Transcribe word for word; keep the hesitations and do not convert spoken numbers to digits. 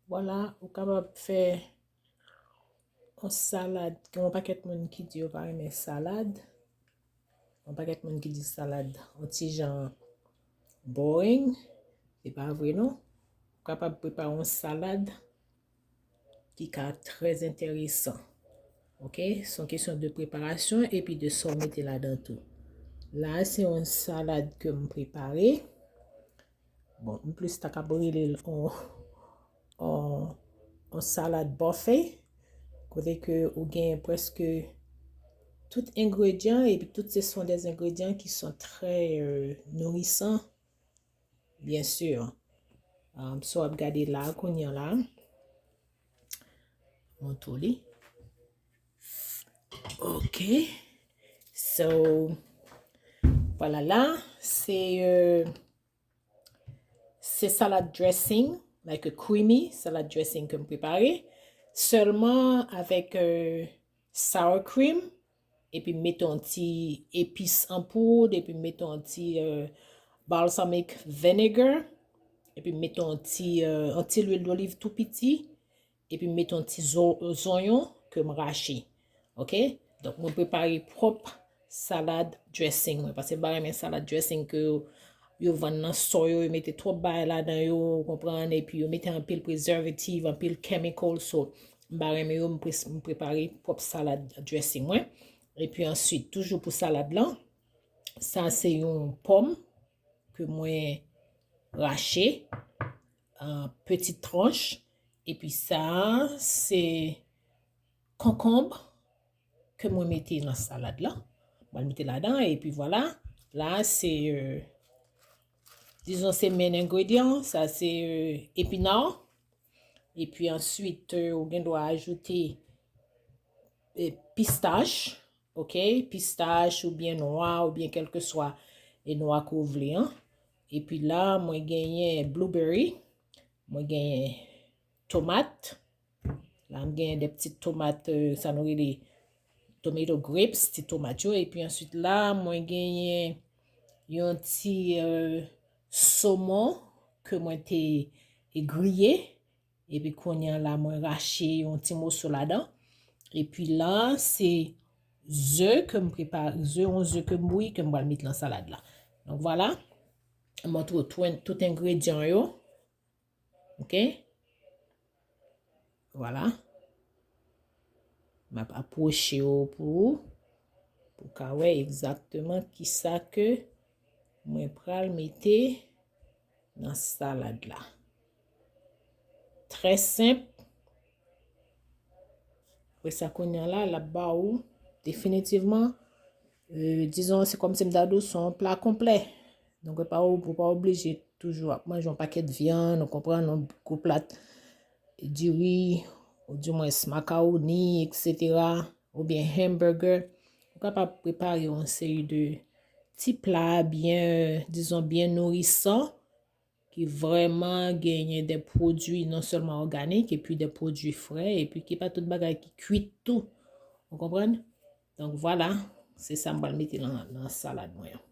Vwala, ou kapab fè yon salad. Gen yon pakèt moun ki di yo pa renmen salad. Yon pakèt moun ki di salad yon ti jan boring. Se pa vre non. Ou kapab prepare yon salad ki ka trè enteresan. Ok? Se yon kesyon de preparasyon epi de sa w mete ladan tou. La, se yon salad ke m prepare. Bon, m plis ta kab rele l yon, yon, yon salad buffet, kote ke ou gen prèske tout engredyan, epi tout se sont des ingrédients qui sont très euh, nourrissants, bien sûr. Um, so, ap gade la, kounye a la. Montre li. Ok. So, vwala la, se euh, se salad dressing, like a creamy salad dressing ke m prepare, sèlman avèk euh, sour cream, epi m mete yon ti epis an poud, epi m mete yon ti euh, balsamic vinegar, epi m mete yon ti, euh, yon ti lwil doliv tou piti, epi m mete yon ti zo- zonyon ke m rache. Ok? Donk, mwen prepare pwòp salad dressing mwen, paske m pa renmen salad dressing ke yo, yo vann nan sò yo, yo mete twòp bagay ladan yo, ou konprann, epi yo mete anpil preservative, anpil chemical, so, m pa renmen yo, m pre- m prepare pwòp salad dressing mwen. Epi answit, toujou pou salad lan, sa se yon pòm ke mwen rache an petit tranch. Epi sa, se konkonb ke mwen mete nan salad la. Mwen mete ladan, epi vwala. La, se, euh, dizon, se main ingredient. Sa, se euh, epina. Epi answit, euh, ou gen dwa ajoute euh, pistach. Ok? Pistach oubyen nwa, oubyen kèlkeswa e nwa ke w vle an. Epi la, mwen genyen blueberry, mwen genyen tomat. La, m genyen de pti tomat, euh, sa nou rele tomato grips, ti tomat yo. Epi answit la, mwen genyen yon ti euh, somon ke mwen te griye. Epi kounye a la, mwen rache yon ti moso ladan. Epi la, se ze ke m prepare, ze, yon ze ke m bouyi, ke m pral met nan salad la. Donk, vwala. M montre w tout, tout engredyan yo. Ok? Vwala. M ap apwoche yo pou ou, pou w ka wè egzakteman kisa ke mwen pral mete nan salad la. Trè senp. Apre sa, kounye a la, l ap ba ou definitivman, euh, dizon, se kòmsi m ta di w, se yon pla konplè. Donk, ou pa, ou pa oblije toujou ap manje yon pakèt vyann, ou konprann, yon gwo plat diri, oudimwens makawoni, etsetera, oubyen hamburger. Ou kapab prepare yon seri de ti pla byen, dizon, byen nourisan, ki vrèman genyen de pwodui non sèlman òganik, epi de pwodui fre, epi ki pa tout bagay ki kwit tou. Ou konprann? Donk, vwala, se sa m pral mete nan, nan salad mwen an.